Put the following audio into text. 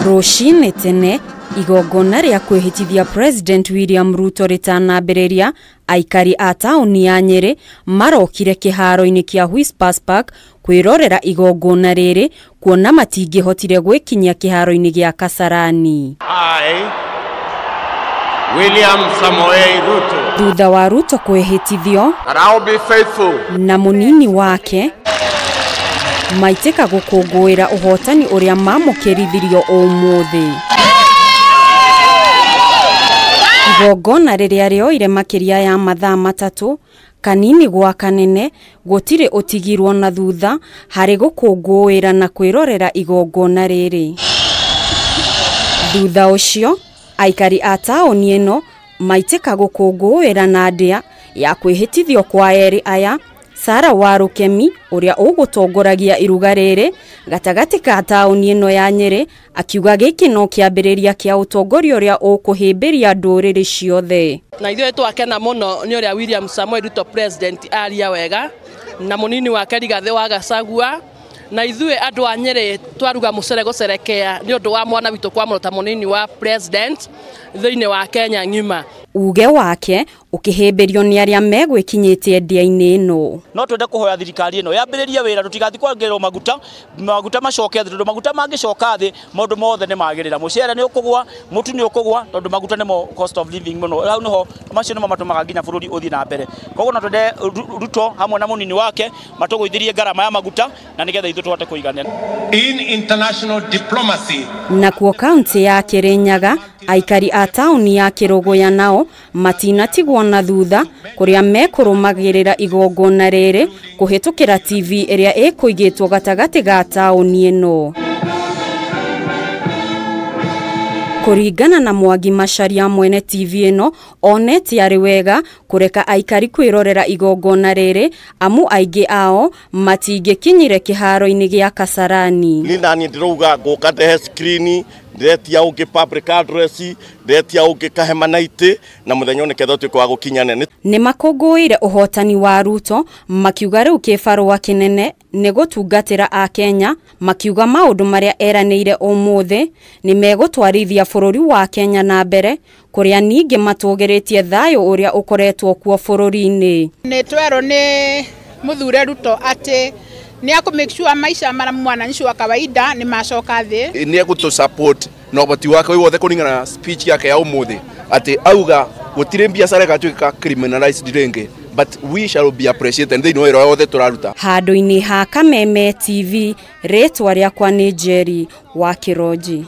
Rũcinĩ tene igongona rĩa kwĩhĩtithia President William Ruto rĩtanambĩrĩria, aikari a taũni ya Nyĩrĩ marokire kĩharo-inĩ kĩa Whispers Park kwĩrorera igongona rĩrĩ kuona matingĩhotire gwĩkinyia kĩharo-inĩ gĩa Kasarani. I, William Samoei Ruto, Thutha wa Ruto kwĩhĩtithio that I will be faithful na mũnini wake maitĩka gũkũngũĩra ũhotani ũrĩa mamũkĩrithirio ũmũthĩ. Igongona rĩrĩa rĩoire makĩria ya mathaa matatũ, kanini gwa kanene, gũtirĩ ũtigirwo na thutha harĩ gũkũngũĩra na kwĩrorera igongona rĩrĩ. Thutha ũcio, aikari a taũni ĩno maitĩka gũkũngũĩra na ndĩa ya kwĩhĩtithio kwa erĩ aya, Sarah Warũkemi ũrĩa ũgũtongoragia iruga rĩrĩ gatagatĩ ka taũni ĩno ya Nyĩrĩ akiuga gĩkĩ no kĩambĩrĩria kĩa ũtongoria ũrĩa ũkũhĩmbĩria ndũrĩrĩ ciothe. Na ithuĩ twakena mũno nĩ ũrĩa William Samoei Ruto president aria wega na mũnini wake Rigathĩ wa Gachagua, na ithuĩ andũ a Nyĩrĩ twaruga mũcere gũcerekea nĩ ũndũ wa mwana witũ kwamũrwo ta mũnini wa president thĩinĩ wa Kenya ng'ima. Uge wake ũkĩhĩmbĩrio nĩ arĩa megwĩkinyĩtie ndĩa-inĩ ĩno. No twende kũhoya thirikari ĩno yambĩrĩrie wĩra, tũtigathiĩ kwongererwo maguta, maguta macoke thĩ, tondũ maguta mangĩcoka thĩ maũndũ mothe nĩ magĩrĩra. Mũcere nĩ ũkũgwa, mũtu nĩ ũkũgwa, tondũ maguta nĩmo cost of living mũno. Hau nĩho macio nĩmo matũmaga nginya bũrũri ũthiĩ na mbere. Koguo no twende Ruto hamwe na mũnini wake matũgũithirie ngarama ya maguta na nĩgetha ithuĩ tũhote kũiganĩra. In international diplomacy. Nakuo kaunti ya Kirinyaga, aikari a taũni ya Kĩrũgũya nao matinatigwo na thutha kũrĩa mekũrũmagĩrĩra igongona rĩrĩ kũhĩtũkĩra TV ĩrĩa ĩkũigĩtwo gatagatĩ ga taũni ĩno. Kũringana na Mwangi Macharia mwene TV ĩno, onete arĩ wega kũreka aikari kwĩrorera igongona rĩrĩ amu aingĩ ao matingĩkinyire kĩharo-inĩ gĩa Kasarani. Ni nani ndĩrauga ngũka ndehe screen, ndĩretia ũngĩ public address, ndĩretia ũngĩ kahema naitĩ, na mũthenya ũyũ nĩketha ũtuĩke wa gũkinyana. Nĩ makũngũĩire ũhotani wa Ruto makiuga rĩu kĩbarũa kĩnene nĩ gũtungatĩra Akenya, makiuga maũndũ marĩa eranĩire ũmũthĩ nĩ megũtwarithia bũrũri wa Kenya na mbere, kũrĩa ningĩ matũgĩrĩtie thayũ ũrĩa ũkoretwo kuo bũrũri-inĩ. Nĩ twerwo nĩ mũthure Ruto atĩ nĩ akũ make sure maisha mara mwananchi wa kawaida nĩ macoka thĩ. Nĩ egũtũ support na ũhoti wake wothe kũringana na speech yake ya ũmũthĩ atĩ auga gũtirĩ biacara ĩgatuĩka criminalized rĩngĩ, but we shall be appreciated thĩinĩ wa wĩra wothe tũraruta. Handũ-inĩ ha Kameme TV, rĩtwa rĩakwa nĩ Njeri wa Kĩronji.